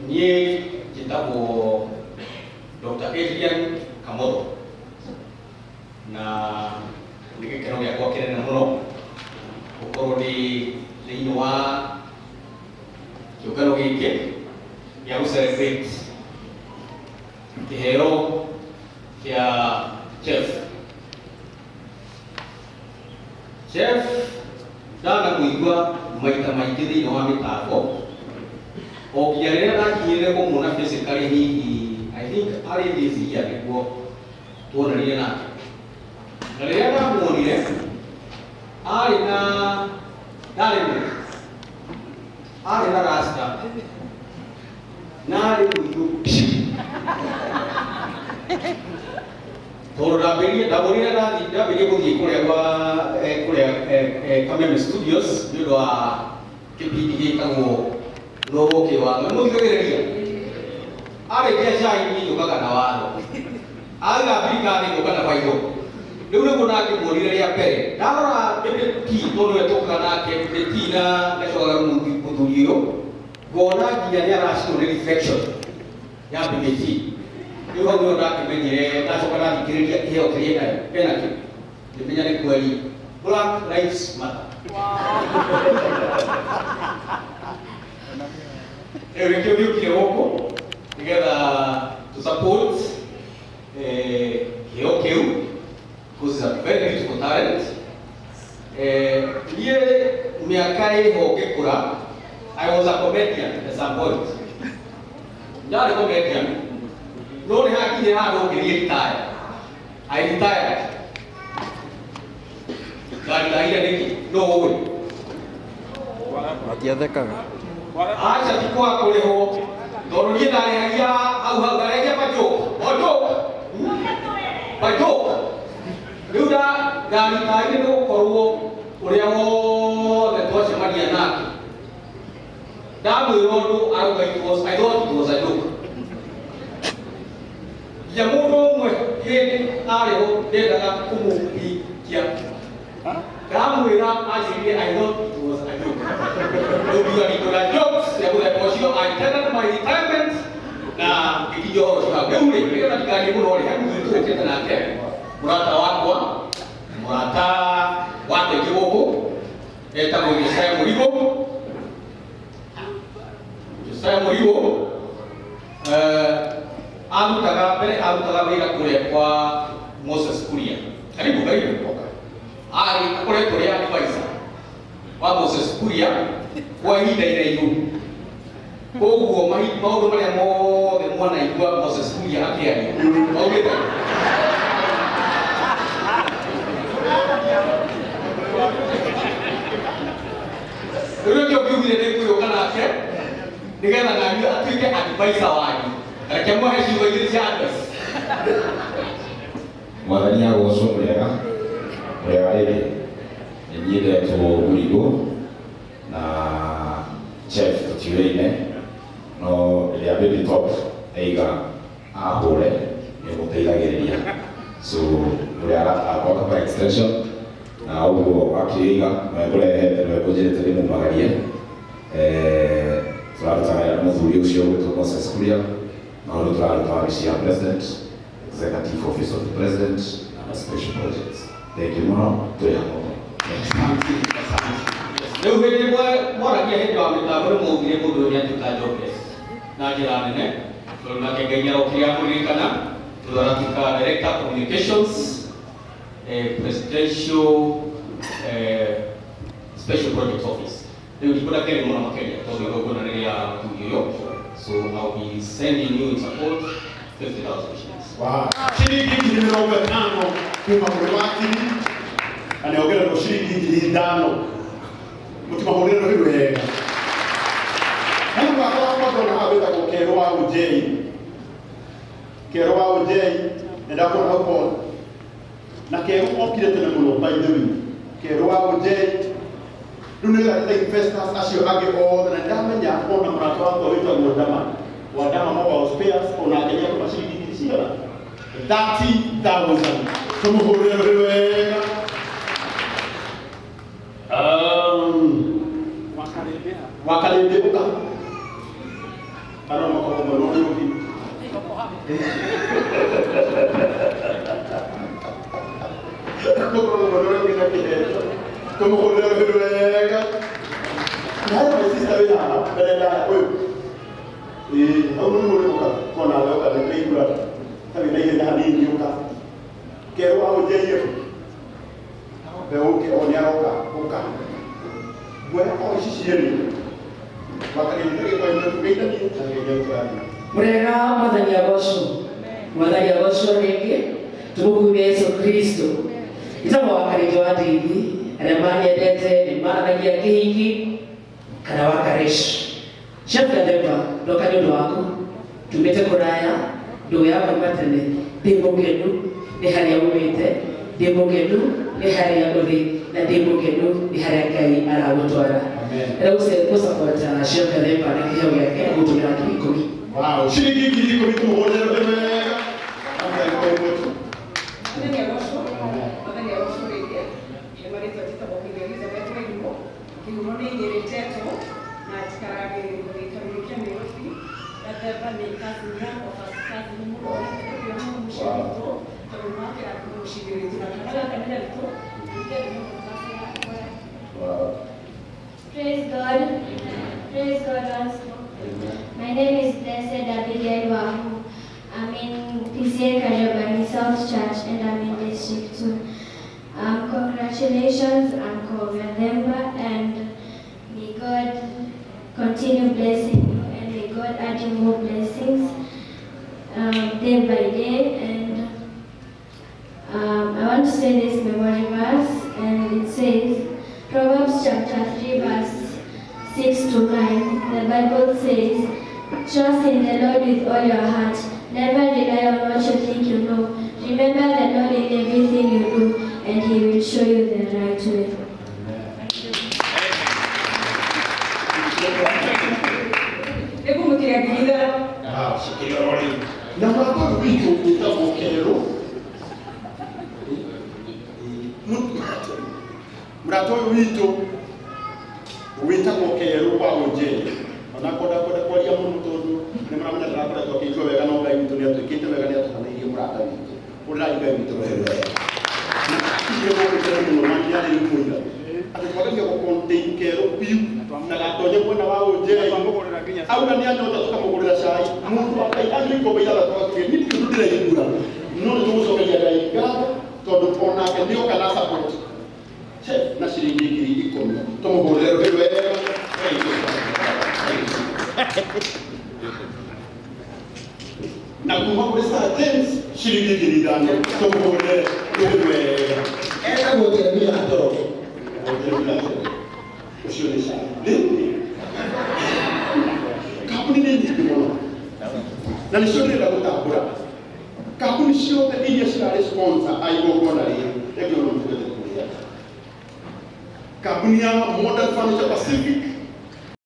Niĩ njĩtagwo Dr. Adrian Kamotho na nĩ gĩkeno gĩakwa kĩnene mũno gũkorwo ndĩ thĩinĩ wa kĩũngano gĩkĩ gĩa gũ celebrate kĩheo kĩa Jeff. Jeff ndanamũigua maita maingĩ thĩinĩ wa mĩtambo o nginya rĩrĩa ndakinyire kũmuona physically hihi I think arĩ this year nĩguo tuonanire nake na rĩrĩa ndamuonire arĩ na ndarĩ mũndũ arĩ na rasta na arĩ mũirũ tondũ ndambĩrĩrie ndamũrire ndathi ndambĩrĩrie gũthiĩ kũrĩa gwa eh, kũrĩa eh, eh, Kameme Studios nĩ ũndũ wa kĩbindi gĩtagwo Nũgũkĩ Watho. Nĩ mũthikagĩrĩria? Arĩkia cai niĩ njũkaga na watho. Aiga thirikari ngũka na bairũ. Rĩu nĩguo ndakĩmuonire rĩa mbere. Ndarora Baby T tondũ nĩwe tũkaga nake Baby T na gacogaga mũthuri ũyũ ngona nginya nĩ aracinwo nĩ reflection ya BBT. Rĩu hau nĩho ndakĩmenyire ndacoka ndathikĩrĩria kĩheo kĩrĩa enayo enakĩo ngĩmenya nĩ kweri Black Lives Matter. Rĩu nĩkĩo gĩũkire gũkũ nĩgetha to support eh, kĩheo kĩu because it's a very beautiful talent. Eh, niĩ mĩaka ĩho ngĩkũra I was a comedian at some point. Ndarĩ comedian no nĩ hakinyire handũ ngĩthiĩ retire. I retired. Ndaritaire nĩkĩ? No ũĩ. Matiathekaga. Aca ti kwaga kũrĩhwo tondũ niĩ ndarĩhagia hau hau ndarĩhagia by joke. O joke. By joke. Rĩu ndaritaire nĩ gũkorwo ũrĩa wothe twacemania nake ndamwĩra ũndũ arauga it was, I thought it was a joke. Nginya mũndũ ũmwe hĩndĩ arĩ ho ndendaga kũmũhikia ndamwĩra anjĩrire I thought it was a joke. Rĩu ngiuga ndikũra jokes cia mũthemba ũcio I tendered my retirement na ngĩkinyia ũhoro ũcio hau. Rĩu rĩ nĩgetha ndikarie mũno rĩ he mũthuri tũũkĩte nake mũrata wakwa mũrata wa andũ aingĩ gũkũ etagwo Josiah Mũrigo. Josiah Mũrigo eh, arutaga mbere arutaga wĩra kũrĩa kwa Moses Kuria. Karibu karibu. Arĩ akoretwo arĩ advisor wa Moses Kuria kwa ihinda iraihu. Koguo maũndũ marĩa mothe mwanaigua Moses Kuria akĩaria maugĩte rĩu nĩkĩo ngiugire nĩ ngũgĩũka nake nĩgetha naniĩ atuĩke advisor wanyu. Reke mwahe ciugo igĩrĩ cia advice. Mwathani agocwo mũrĩega mũrĩega rĩngĩ nĩ niĩ ndetwo Mũrigo na chef tũtiũyaine no rĩrĩa baby top eiga ahũre nĩ mũteithagĩrĩria so mũrĩ arata akwa kama extension na ũguo akĩiga nĩwe ngũrehete nĩwe ngũnjĩrĩte ndĩmumagarie eh, tũraruta wĩra na mũthuri ũcio ũgwĩtwo Moses Kuria na ũrĩa tũraruta wabici ya president executive office of the president na special projects thank you mũno twĩ hamwe Asante, asante. Rĩu hĩndĩ ĩmwe mwaragia hĩndĩ wa mĩtambo nĩ mwaugire mũndũ ũyũ nĩatuĩka jobless na njĩra nene tondũ nake Ngai nĩarokire amũririkana tondũ aratuĩka director communications eh, presidential eh, special projects office. Rĩu ndikwenda kĩaria mũno makĩria tondũ igongona nĩ rĩa mũthuri ũyũ so I'll be sending you in support 50,000 shillings. Wow. Ciringi 50,000 kuma kũrĩ wakiri na nĩongererwo ciringi 5,000 mũtimahũrĩre rũhĩ wega mũndũ wakwa wakwa ndona haha wĩtagwo Kerũ wa Ũnjei Kerũ wa Ũnjei nĩndakuona hau Paul na Kerũ okire tene mũno by the way Kerũ wa Ũnjei rĩu nĩ gatete investors acio angĩ othe na ndamenya ona mũrata wakwa wĩtagwo Ndama wa Ndama Mobile Spares onake nĩatũma ciringi ngiri cigana 30,000 tũmũhũrĩre rũhĩ wega wakarĩndĩ ũka Arona makoragwo mwena ũrĩa ũngĩ. Makoragwo mwena ũrĩa ũngĩ na kĩheo. Tũmũhũrĩre rũhĩ wega. Na he my sister wĩ haha mbere ndaya ũyũ. Ĩĩ, hau nĩ mũrĩ ũka kona we ũka nĩndĩraigua ta wĩna ihenya hanini ũka. Kerwo aũnjerie. Be ũke o nĩ aroka ũka. Nguoya o ici cierĩ. Wakarĩria gĩkwanyu tũgeithanie na ngeithia tũrathiĩ. Murega mwathani agocwo. Mwathani agocwo rĩngĩ. Tũmũkumie Yesu Kristo. Njĩtagwo Wakarĩnjũ wa Ndeithi. Arĩa manyendete nĩ maranagia kĩhiki kana Wakaresh. Chef Gathemba, ndoka nĩ ũndũ waku. Tumĩte kũraya, ndũgũ ya kuma tene. Ndĩ mũkenu nĩ harĩa umĩte, ndĩ mũkenu nĩ harĩa ũrĩ, na ndĩ mũkenu nĩ harĩa Ngai aragũtwara. Rĩu gũsupport Chef Gathemba na kĩheo gĩake gũtũmĩra 10,000. Wow, ciringi 10,000 tũmũhũrĩre rũhĩ wega. Mwathani agocwo. Mwathani agocwo. Mwathani agocwo rĩngĩ. Nĩ marĩtwa njĩtagwo Queen Elizabeth Wairimu. Kĩhumo nĩ Nyĩrĩ Ntetũ na njikaraga gĩikaro-inĩ kĩa Nairobi. Gathemba nĩ cousin yakwa, first cousin mũno, nĩ mũno mũciĩ witũ tondũ nĩ wakĩrathimwo mũciĩ-inĩ witũ na kana gaka nĩ garitũ. Wow. Praise God. Praise God once more. My name is Blessed Abigail Wahu. I'm in PCEA Kariobangi South Church and I'm in District 2. Congratulations, Uncle Gathemba, and may God continue blessing you and may God add you more blessings day by day. And I want to say this memory verse, and it says, Proverbs chapter 3, verse 6 to 9, the Bible says, "Trust in the Lord with all your heart. Never rely on what you think you know. Remember the Lord in everything you do, and He will show you the right way." Nĩngũmũkĩria 5,000. Na mũrata ũyũ witũ wĩtagwo Kerũ. Mũrata ũyũ witũ wĩtagwo Kerũ wa Ũnjeri. Onakorwo ndakwenda kwaria mũno tondũ nĩ mũramenya ndarakoretwo akĩigua wega, no Ngai witũ nĩ atwĩkĩte wega, nĩ atũhanĩirie mũrata witũ. Ũrĩrai Ngai witũ rũhĩ wega. Na akinyire gũkũ tene mũno na nĩ arĩ mũira. Atĩ twageragia gũ-contain Kerũ biũ ndagatonye mwena wa Ũnjeri. Auga nĩ anyota tũkamũgũrĩra cai. Mũndũ wa Ngai anyua ikombe ithathatũ agatuge niĩ ndirĩ ũndũ ndĩraigua. No nĩ tũgũcokeria Ngai ngatho tondũ onake nĩ oka na support. Chef na ciringi 10,000. Tũmũhũrĩre rũhĩ wega. Thank you. Na kuma kũrĩ Sir James ciringi 5,000. Tũmũhũrĩre rũhĩ wega. Etagwo Jeremia Njoroge. Ũcio nĩ cai. Rĩu kambuni nĩ nyingĩ mũno na nĩcio ndĩrenda gũtambũra kambuni ciothe iria cirarĩ sponsor a igongona rĩrĩ. Reke ona mũtugete kũrĩa kambuni ya Modern Furniture Pacific.